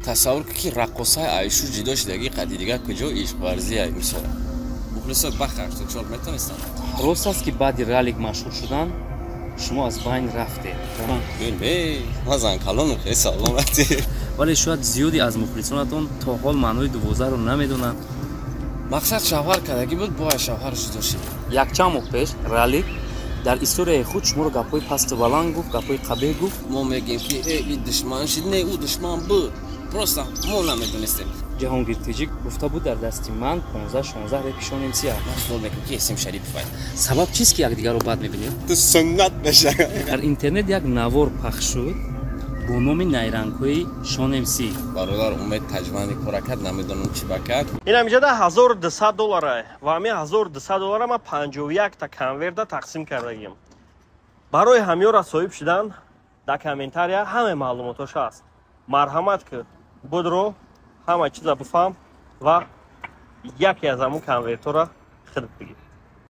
Тасаввур ки раққосаи Айшу ҷудо шудаги, қади дигар куҷо ишқварзия? Мисол, мухлисои Баха 84 метонистанд. Рост аст, ки баъди Ралик машҳур шудан шумо аз байн рафтед? Ман занкалону хеле саломатӣ. Вале шояд зиёде аз мухлисонатон то ҳол маънои 12-ро намедонанд. Мақсад шавҳар кардагӣ буд, бояд шавҳар ҷудо шид. Якчанд моҳ пеш Ралик дар историяи худ шуморо гапҳои пасту баланд гуфт, гапҳои қабеҳ гуфт. Мо мегӯем, ки э, и душман шид. Не, ӯ душман буд, просто мо намедонистем. Ҷаҳонгир Тиҷик гуфта буд, дар дасти ман 15-16 репи Шон МС. Ман хиёл мекунам, ки Эсим Шарипов ай. Сабаб чист, ки якдигарро бад мебинед? Ту суннат меша. Дар интернет як навор пахш шуд бо номи найрангҳои Шон МС. Бародар Умед таҷвани кора кард, намедонам, чӣ ба кард. Ин ҳамиҷада 1200 доллара ва ҳамин 1200 доллара ман 51 та конверта тақсим кардагим. Барои ҳамёра соҳиб шудан дар комментария ҳамаи маълумотош ҳаст. Марҳамат, ки будро ҳама чиза бифаҳм ва яке аз ҳамун конвертҳоро худат бигир.